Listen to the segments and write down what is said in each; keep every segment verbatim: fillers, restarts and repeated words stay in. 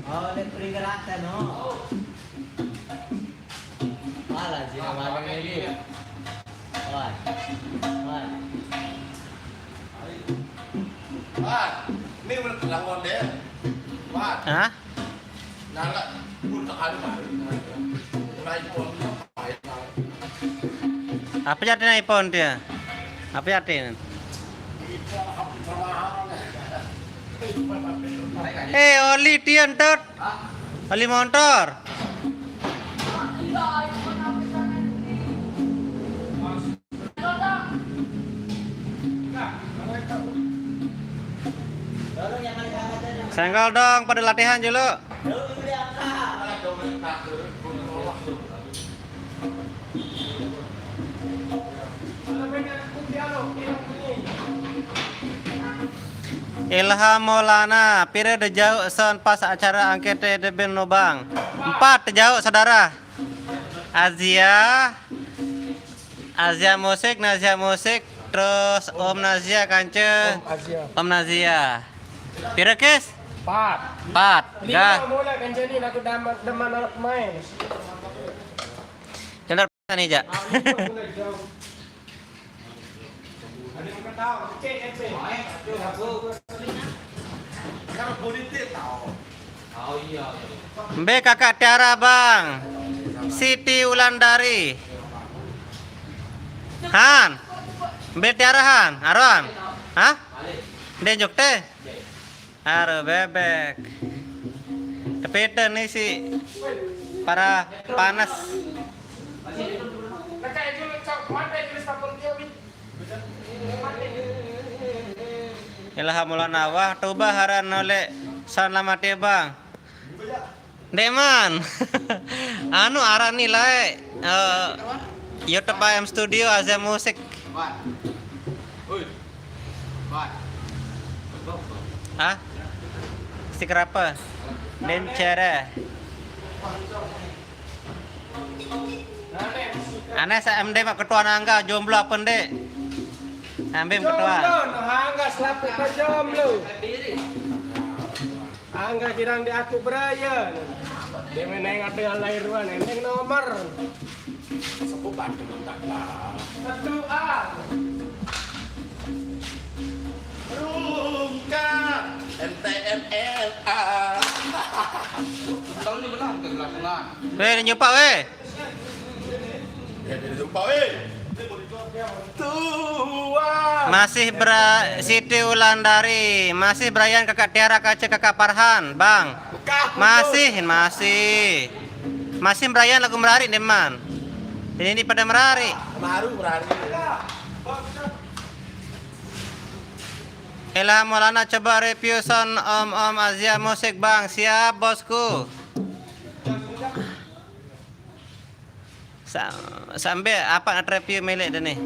Oh, le pringgarata, no? Wala, sino wala ini? Wala. Wala. Wala. Ini udah ketahuan deh. Wala. Hah? Nala, udah kali baru. Mulai pon. Apa jadi iPhone dia? Apa jadi? Eh, oli tian tot. Oli motor. Senggol dong, pada latihan dulu. Ilham Maulana, pire de jauh son pas acara angkete de ben no bang. Empat de jauh, saudara. Azia, Azia Musik, Nazia Musik, terus Om Nazia, Kance, Om Azia. Om Nazia. Pire, Kis? Empat. Empat. Lima. Gah. Mula Kance ni aku demen, demen anak main. Cendol ni, Jak. Mbe kakak Tiara, Bang? Siti Wulandari. Han. Mbe Tiara, Han? Aron. Hah? Nde njuk te? Aduh, bebek. Tapi itu nih si para panas. Ilham Maulana, wah, tuba haran nole son lama te, Bang. Ndeman. Anu, aran ni lae, eh, YouTube A M Studio, Azia Musik. Hah? Stiker apa? Lencere. Ane sa M D mak ketua nangga, jomblo apa nde? Ambil ketua. Jomblo, no, angga selaku pa jomblo. Angga kirang di aku beraya. Dia meneng ada yang lahir ruan, eneng nomor. Sebut bantu minta lah. Satu A. Rungkat M T M L A. Tahun ni benar ke belakangan. Weh, nyupak weh. Masih bra-, Siti Wulandari, masih berayan kakak Tiara, Kace, kakak Farhan, Bang. Masih, masih. Masih berayan lagu merari, Deman. Ini, ini pada merari. Baru merari. Ella Maulana, coba review sound Om Om Azia Musik, Bang. Siap, bosku. Sa-, sampai apa nak review milik dia ni?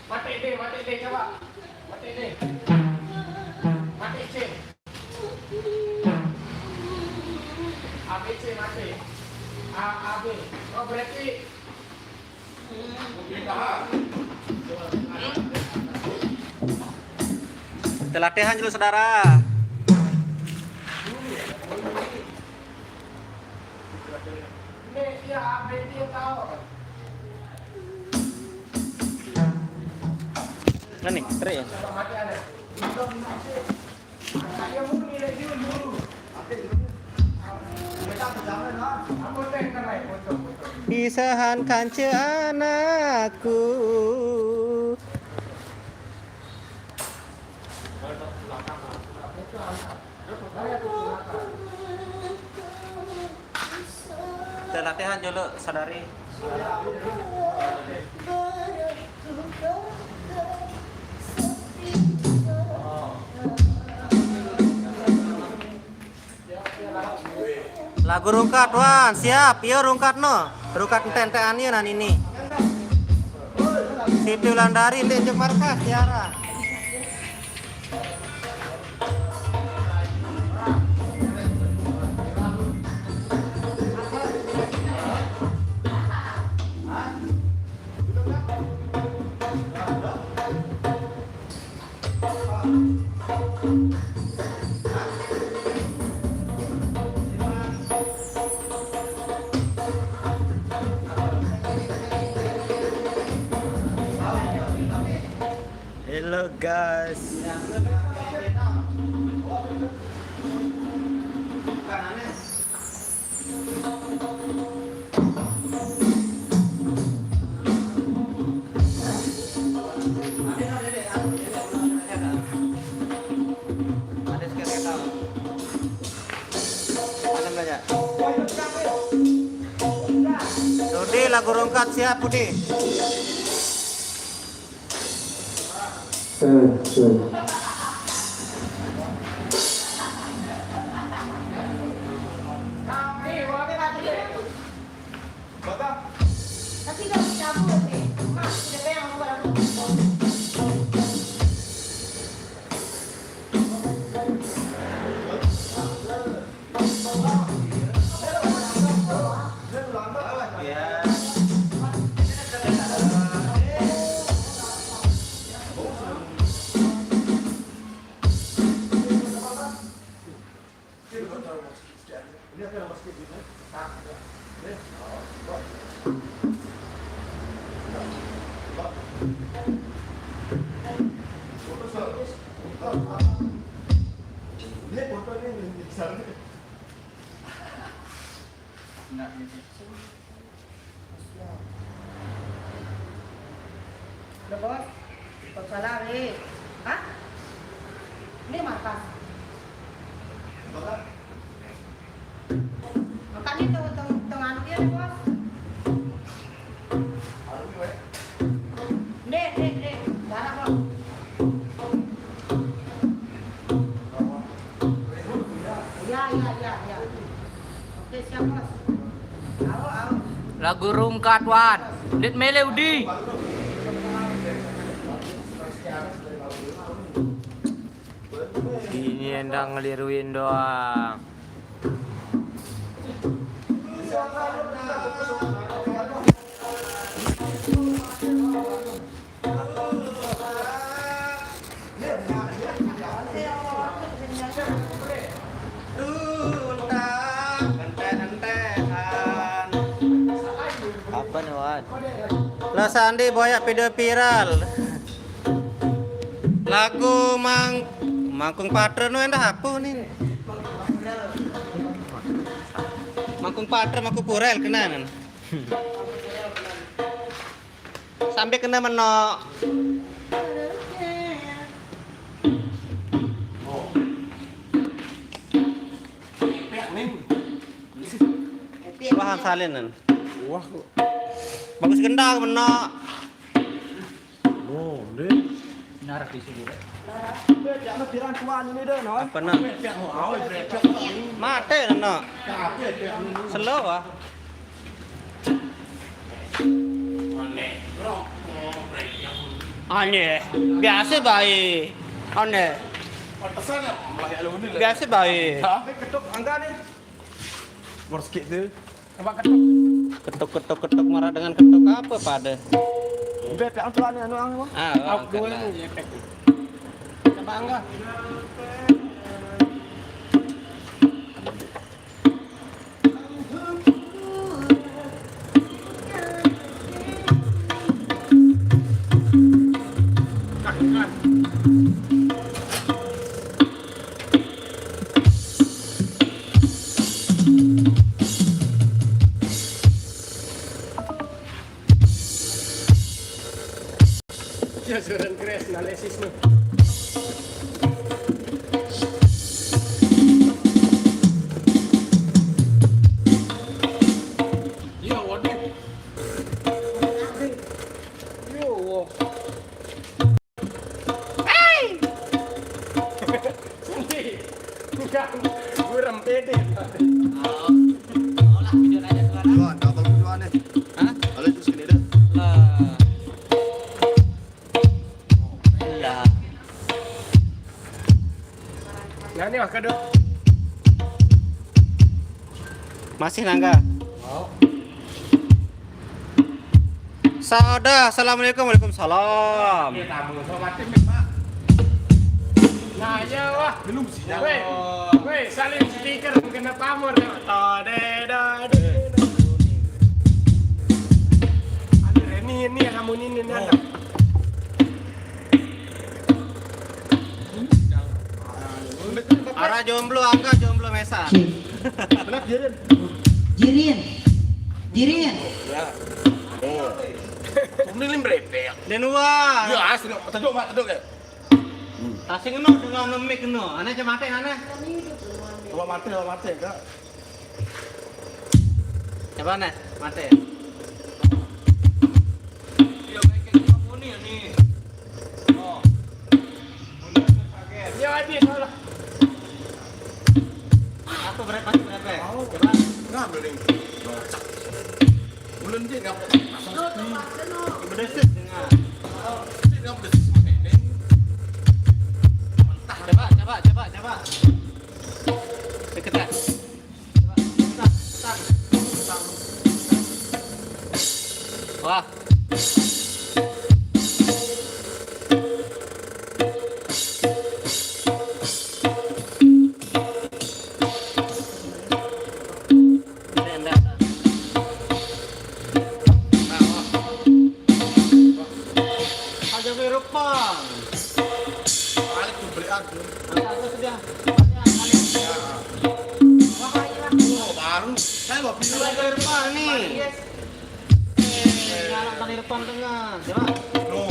Mati deh, mati deh, coba. Mati deh. Mati, cek. A B C mati. A, A B. Oh, berarti Kita latihan dulu, saudara. Nah, nih, teri ya. Isahan kance anakku. Kita latihan dulu, saudari. Lagu rungkat, Wan, siap. Iyo, rungkat no. Rungkat ente-ente anie nan ini. Siti Wulandari, Linjuk Markas, Tiara. Halo guys. Mana banyak? Dodi, lagu rungkat siap, Budi. Udah, Bos. Waalaikumsalam, eh. Hah? Ini markas. Makanya tuh, tuh, tuh anu dia, Bos. Dek, dek, dek. Darah, Bos. Iya, iya, iya, iya. Oke, siap, Bos. Au, au. Lagu rungkat, Wan. Dit mele udi. Ini endang ngeliruin doang. Apa nih, Wan? Lah, Sandi boyak video viral. Lagu Mang Mangkung Patra nu endah apa nih? Mangkung Patra, Mangkung Purel kenanan. Sampai kena menok. Wah, salinan. Wah, kok. Bagus gendang menok. Oh, deh. Narak di sini. Apa, nak? Mate, nak. Slow, ah. Aneh. Biasa bae. Aneh. Biasa bae. Ketuk angka nih. Bor sikit tu. Ketuk, ketuk, ketuk, marah dengan ketuk apa pada? Bebek tu anu, anu, anu. Ah, angkat. Bangga. Ya, suran crash, analisis mah. Ya, waduh. Yo, wah. Hey! Sini. Bukan. Gue rempede. Oh. Oh lah, video aja sekarang. Wah, kabel kedua nih. Hah? Kalau itu segini deh. Lah. Iya. Nah, ini mah kedua. Masih nangga. Oh. Saoda, assalamualaikum, waalaikumsalam. Iya, tamu. Sama tim, Pak. Nah, iya, wah. Belum sinyal. Weh, weh, saling stiker, kena pamor, ya. Tode, dode. Ada Reni ini, kamu ini, ini, ada. Jomblo angka, jomblo mesa. Jirin. Jirin. Jirin. Ya. Oh. Ini lim brepek. Dan wah. Ya, asli. Teduk, Mak, teduk ya. Tasing no dengan mic no. Ane cemate ane. Coba mati, coba mati, Kak. Coba nih, mati. Iya, baik, ini muni nih. Oh. Iya, ini salah. Aku berapa, berapa? Coba. Nggak, beli. Bulan dia nggak masuk. Ibu Desis dengan. Dia nggak Desis sama Neneng. Mentah. Coba, coba, coba, coba. Deket ya? Coba, bentar, bentar. Wah. Ini enggak. Ada Irfan. Balik tuh, beli aku. Angkat atas dia. Wah, iya. Oh, baru. Saya mau pilih. Ada Irfan nih. Eh, jalan Bang Irfan tengah. Coba. Loh.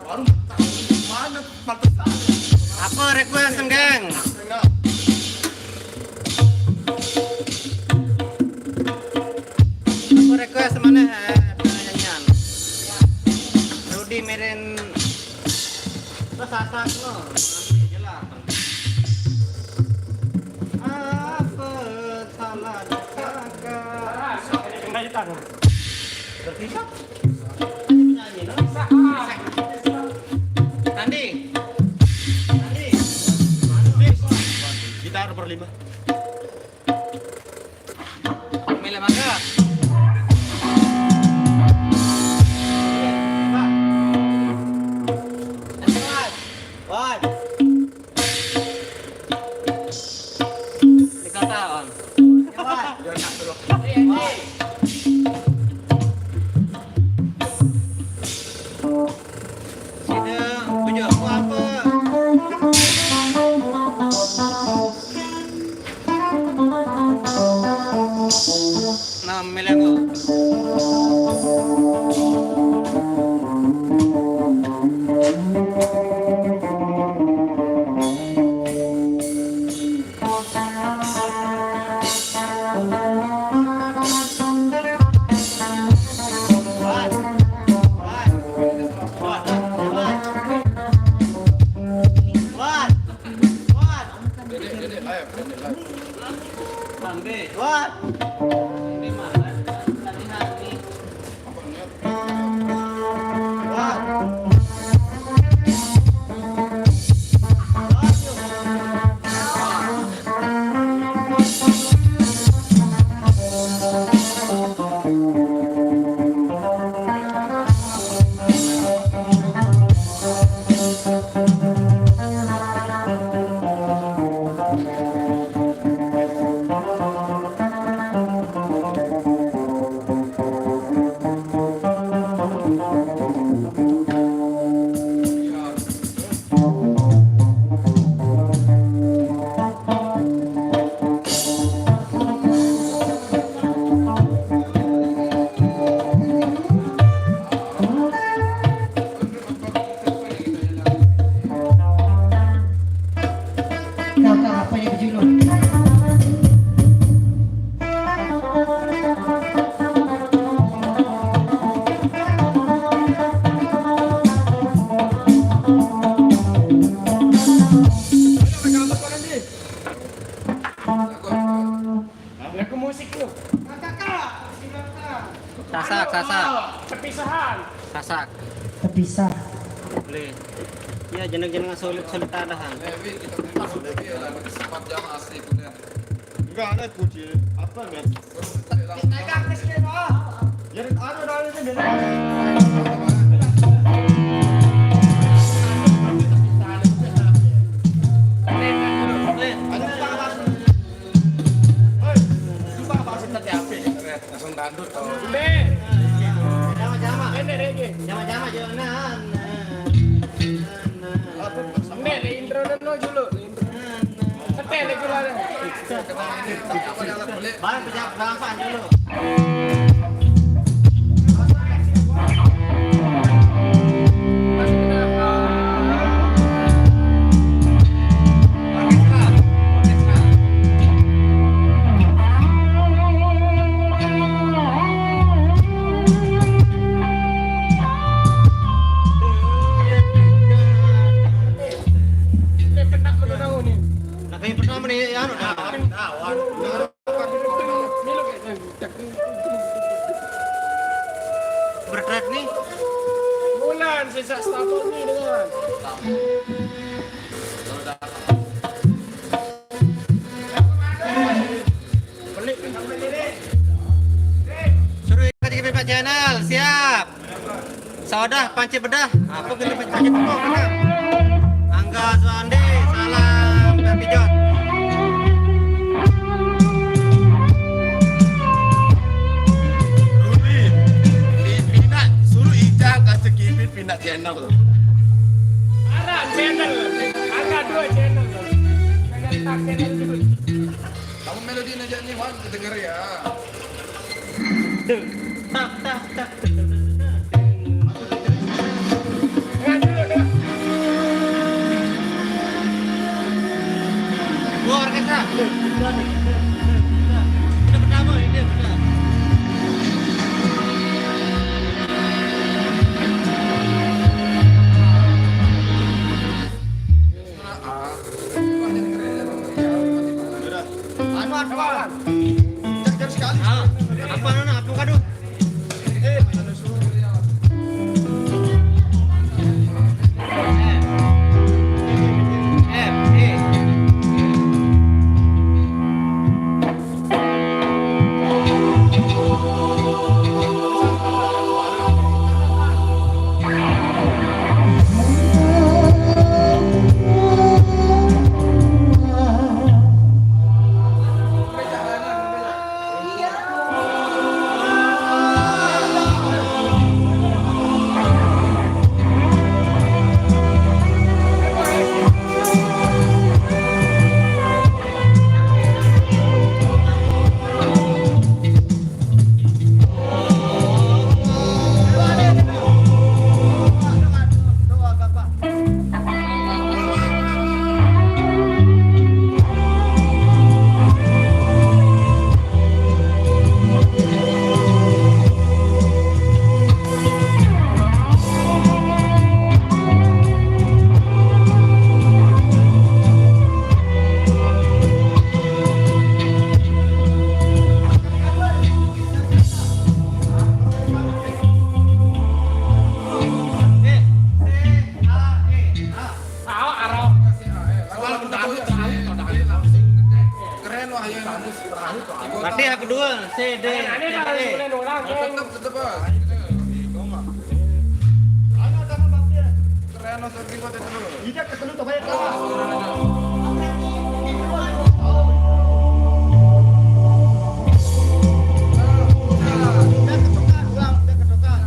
Baru tahu mana pantesan. Apa request, geng? Enggak. Aku request mana, eh, penyanyian Rudi Mirin. Terus Sasak lo. Jelas. Apa salah kakak? Berpisah. Penyanyi, no? Tanding. Tanding. Gitar berlima. Milih mangga. One. Dikata, Wan. One. Sini, baju aku apa? Nah, milih aku. Dedek, dedek, ayo, pendek lagi. Bang, be. Wah. Ini mah, latihan nih. Apa niat? Wah. Kakak apa yang berjuluk? Lagu musik tuh. Sasak, sasak. Perpisahan. Sasak. Terpisah. Boleh. Ya, jeneng-jeneng sulit-sulit ada, Han. Enggak ada kunci. Apa enggak? Ya, ada, ada, ada, ada. Ada. Hei, lupa apa sih tadi apa ya? Langsung dangdut, tau. Be. Jama-jama. Ini reggae. Jama-jama, jama. Nah, nah, nah, nah. Be, le intro dulu, dulu. Le intro. Nah, nah. Balik, pejabat gampang dulu. Nah, kayak pertama nih, ya, anu, dah. Bertret nih. Bulan sisa satu nih dengan. Suruh ikat dikit Pak Channel, siap. Saudah panci bedah. Apa kena panci bedah? Angga Suandi, salam Happy Jot. Ruli, pindah, suruh Ijang kasih kibit pindah channel. Arah channel, angka dua channel. Pengen tak channel dulu. Kamu melodi aja nih, Wan, kedenger ya. Duh, tak, tak, tak. Gua orkestra. Udah pertama ini udah. Anu, anu, Bang. Cek, cek sekali. Ah, apa, anu, apa, aduh. Keren wah ya. Berarti yang kedua, C D. Nah, ini kalau ditulis orang, Geng. Tetep, tetep, Bos. Keren wah, saking kuat itu. Iya, ketelu tuh banyak lah. Udah ketukan, ulang, udah ketukan.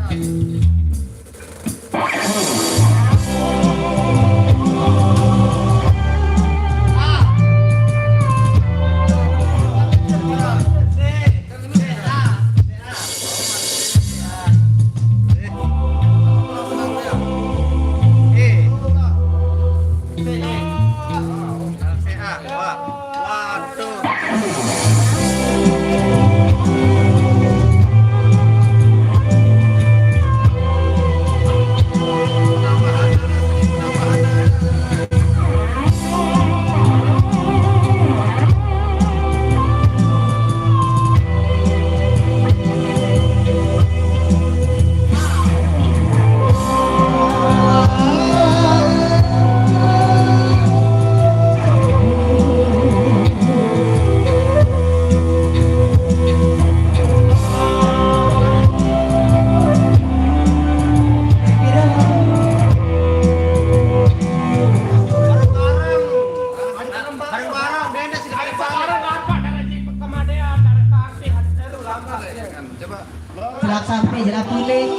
Bareng-bareng, Dennis, bareng-bareng. Bareng-bareng, apa? Dari Cipet ke Madea, dari Kasih, ada seru, lambat. Coba. Jelas sampai, jelas pilih.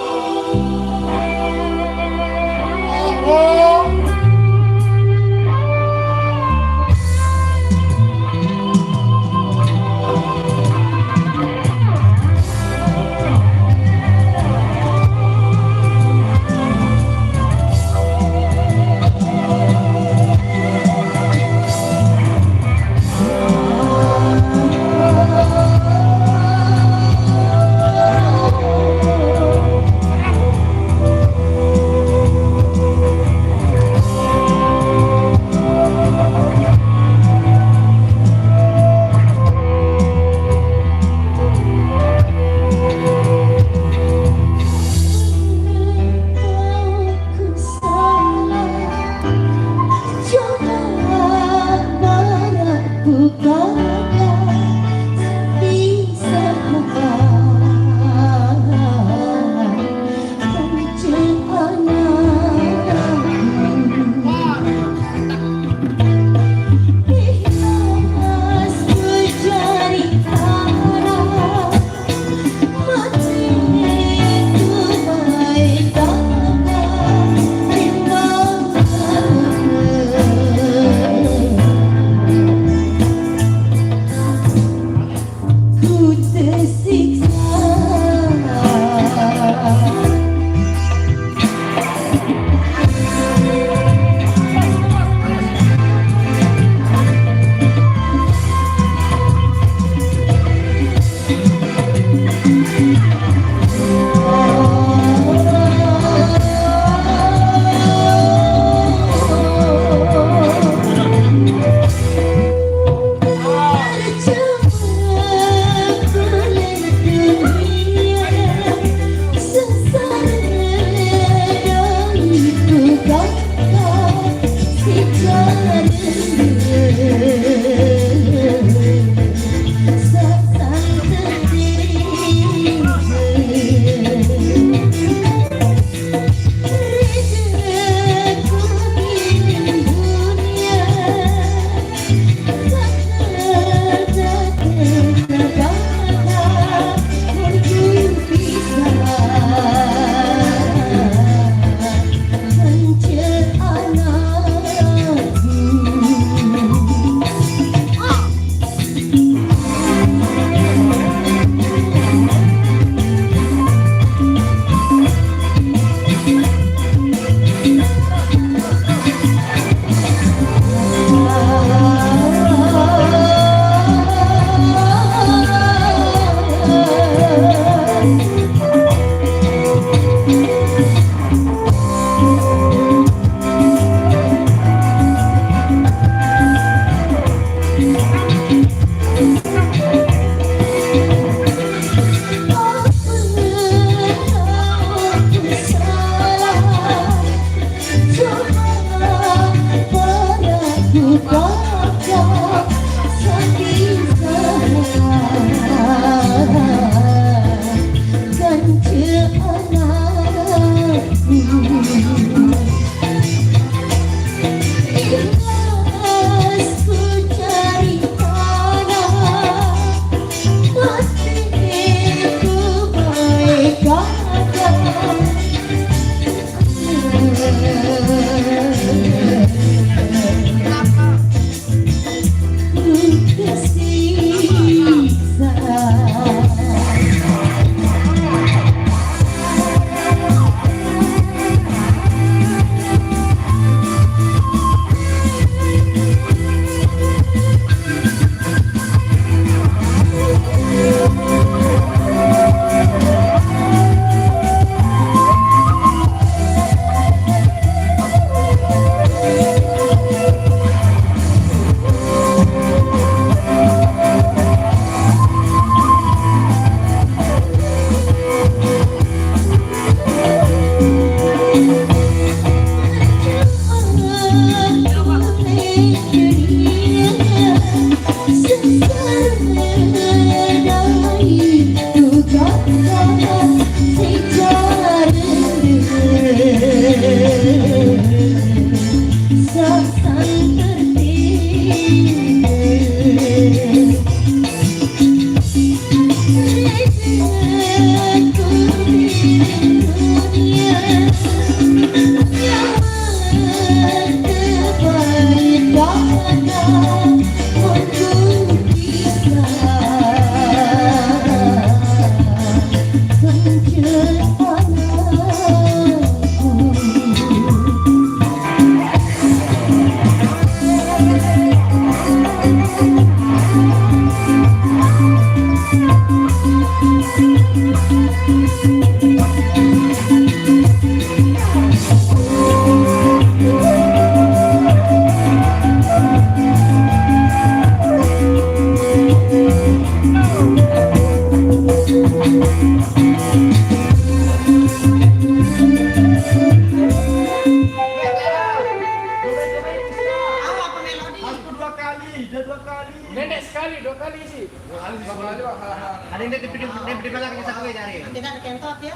Pendek sekali, dua kali sih. Ada yang di, di, di, di belakang kita gue cari. Tidak ada kentot ya.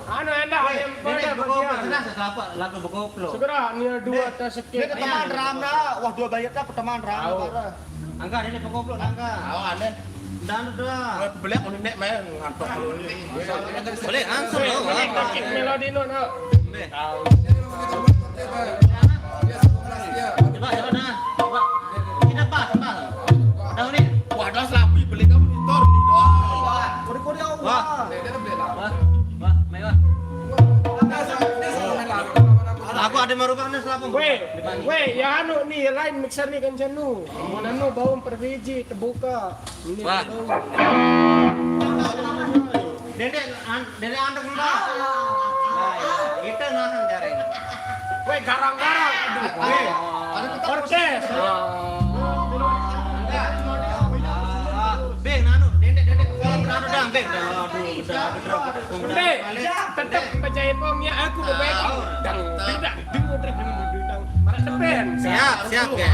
Anu, anda yang pada bagian. Lagu berkoplo. Segera, ni dua atas sikit. Ini teman ram dah. Wah, dua bayar dah, teman ram. Angka, ini berkoplo, angka. Awan, aneh. Dan udah. Beli aku nenek main ngantok kalau ini. Boleh, langsung. Boleh, pakai melodi, no, no. Coba, coba, dah. Coba. Kita pas, pas. Tahu nih? Wah, dah selapi beli kamu motor nih, doang. Kode-kode Allah. Wah. Wah, wah, mai, wah. Aku ada merubah nih selapung. Weh, weh, ya anu nih, lain mixer nih kan janu. Mau nanu bau perwiji terbuka. Wah. Dendek, an-, dendek andek enggak? Nah, itu nahan jari. Weh, garang-garang. Aduh, weh. Orkes. Be, nanu, dendek, dendek. Nanu dang, be. Aduh, udah, udah. Udah, tetep percaya kong ya, aku mau baik. Dang, dang, dang, dang, dang, dang. Marah depan. Siap, siap, ya.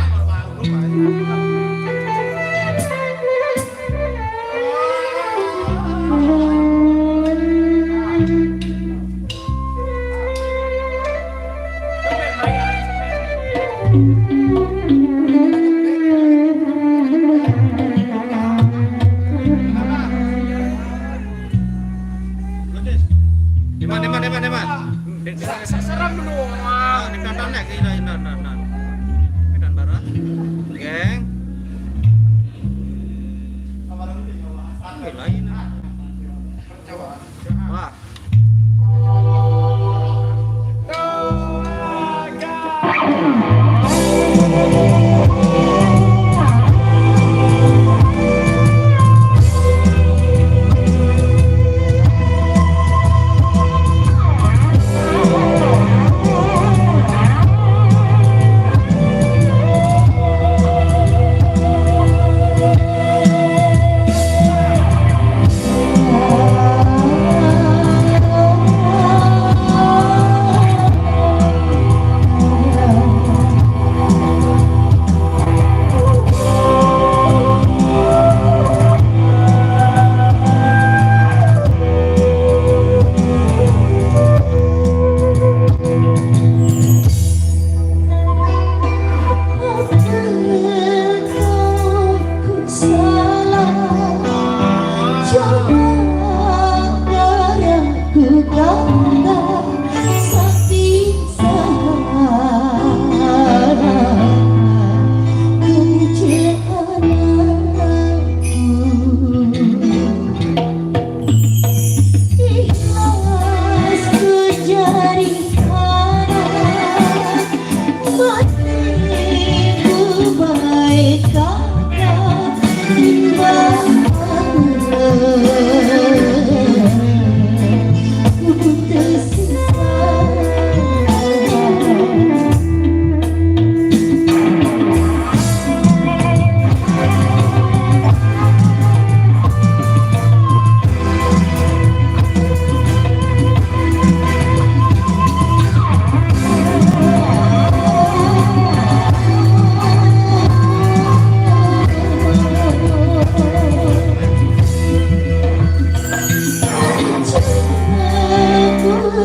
Depan, depan, depan, depan. Sa-, sa-, serem lu. Ah, depan, depan, depan. Ini, ini, ini, ini. Depan, barang. Geng. Ini lain. Wah.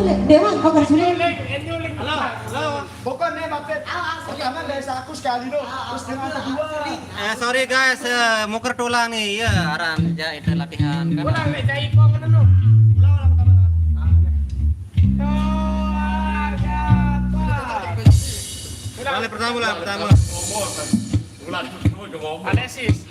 Dewan, kau kan sulit. Halo, halo. Pokoknya, Bapak. Oke, aman dari aku sekali, no. Terus dengan kedua. Eh, sorry guys, eh, muker tulang nih, ya, aran ja itu latihan kan. Ulang nih, jai kau mana, no? Ulang, ulang, ulang. Ulang. Balik pertama, ulang, pertama. Ulang, ulang, ulang. Alexis.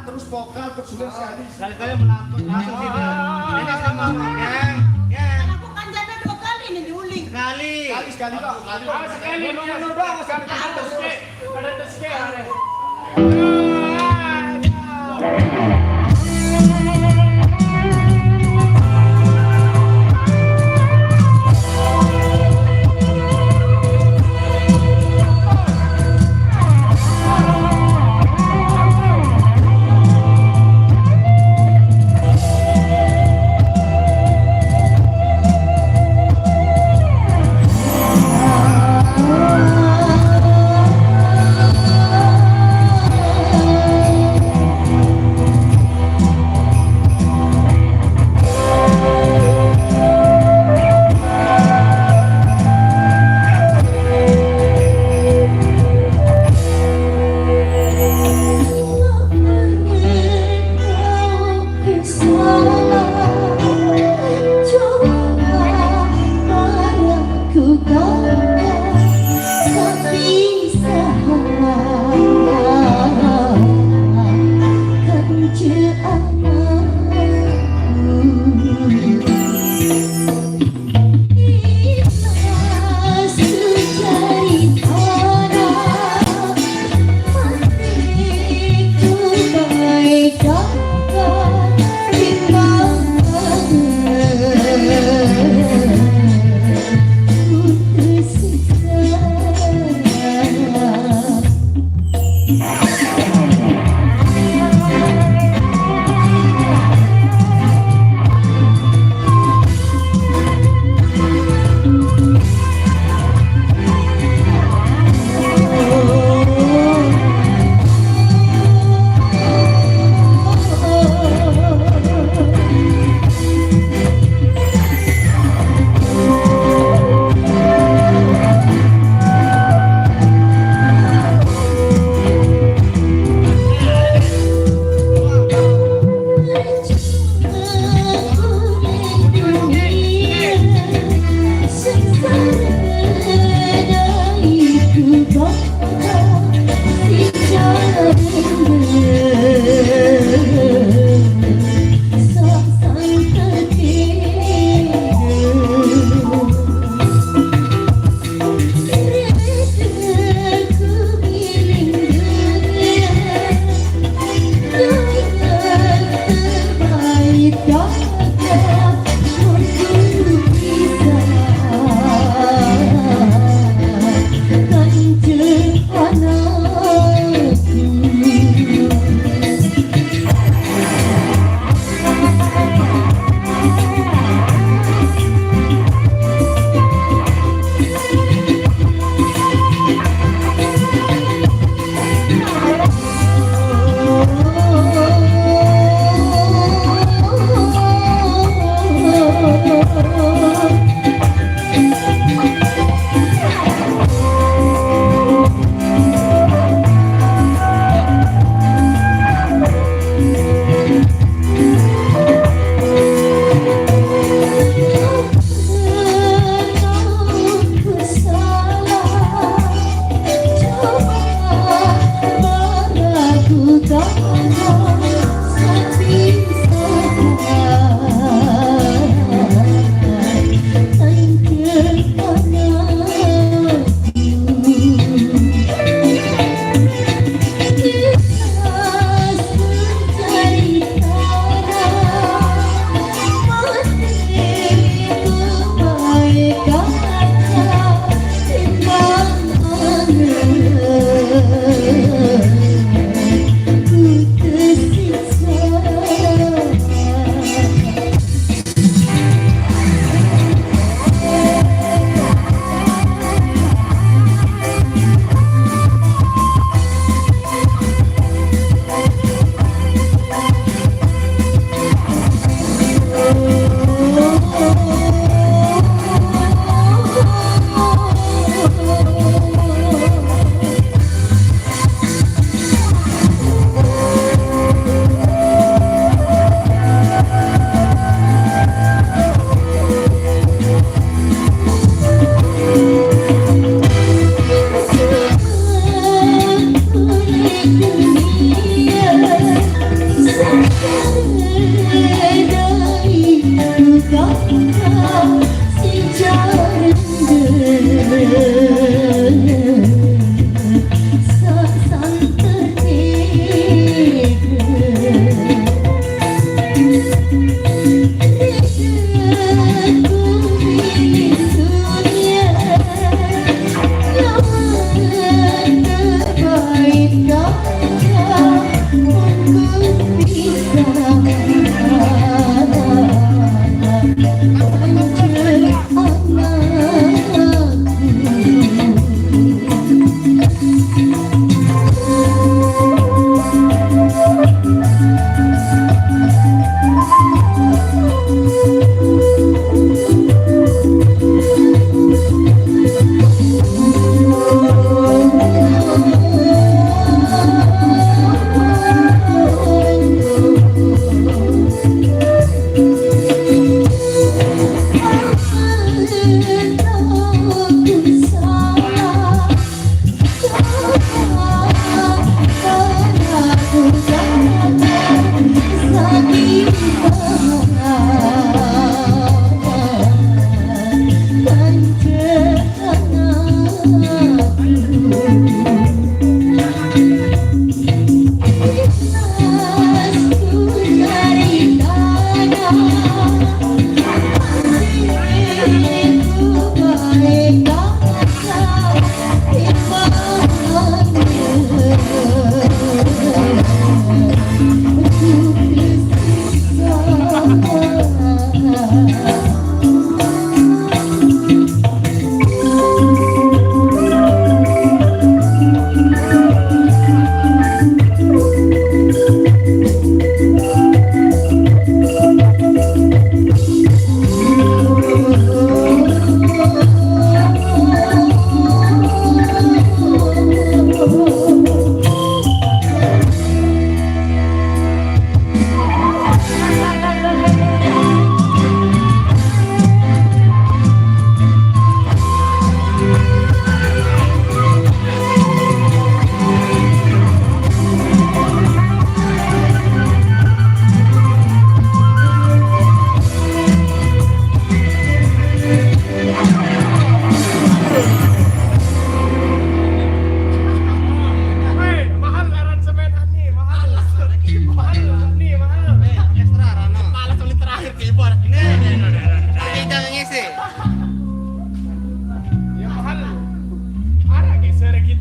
Terus vokal, terus sudah sekali. Sekali-kali melangkut langsung sini. Ini sama, geng, geng. Aku kan janda dua kali nih diuling. Sekali. Sekali, sekali, Pak. Sekali. Ah, sekali. Sekali. Sekali. Sekali.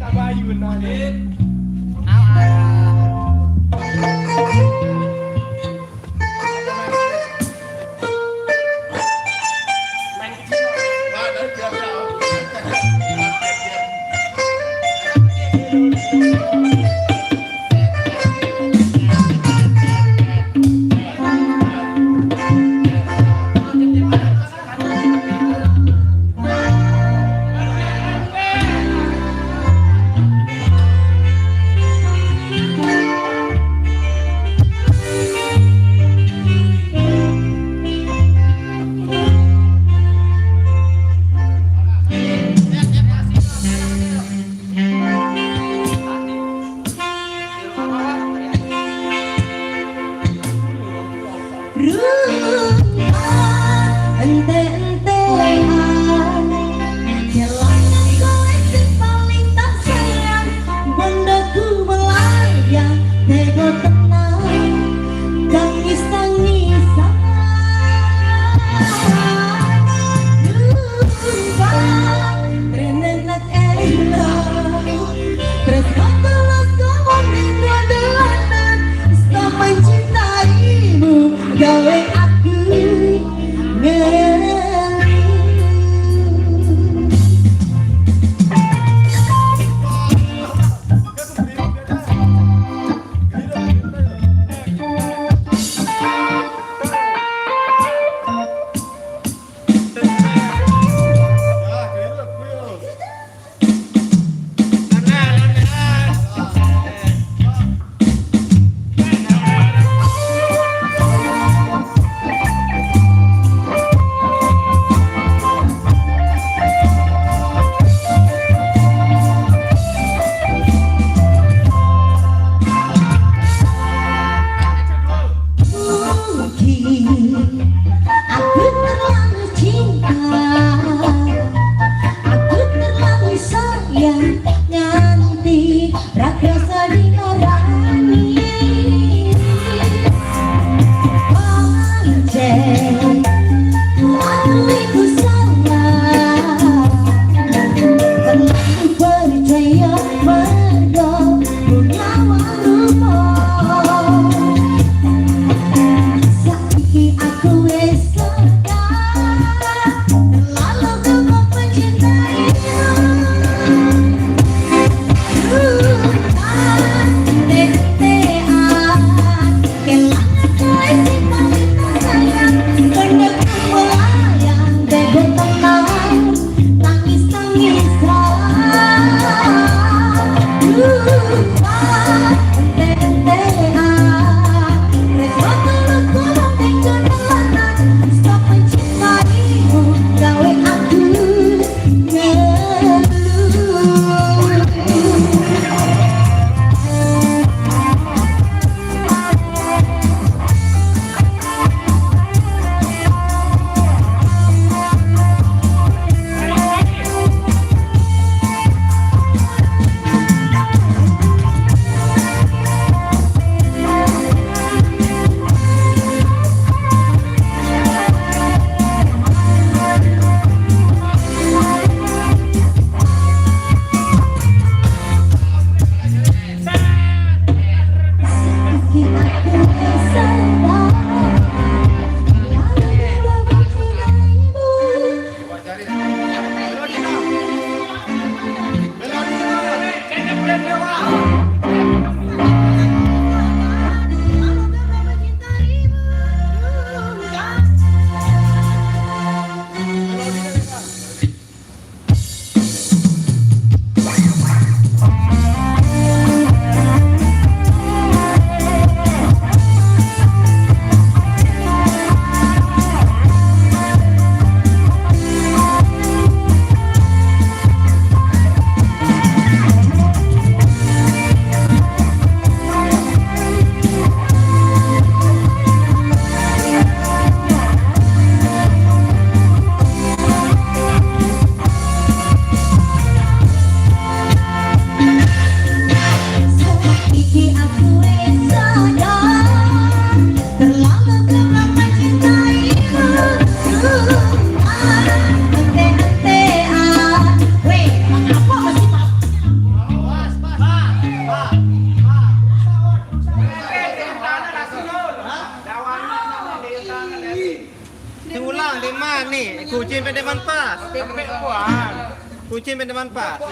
Kabayun aja. Rupa ente-entean, jalanan kowe sing paling tak sayang, bondoku melayang, tego tenang, tangis-tangisan. Rupa trenenak elo, terus tulus kowe ning dolanan, tak mencintaimu, gawe aku ngeluh. Mungkin aku terlalu cinta, aku terlalu sayang, nganti ra krasa dilarani. Pancen aku iku salah, terlalu percaya mergo punya rupa. Saiki aku wis sadar, terlalu gampang mencintaimu. Sigulang di man ni, kucing pada manpas. Kucing pada manpas.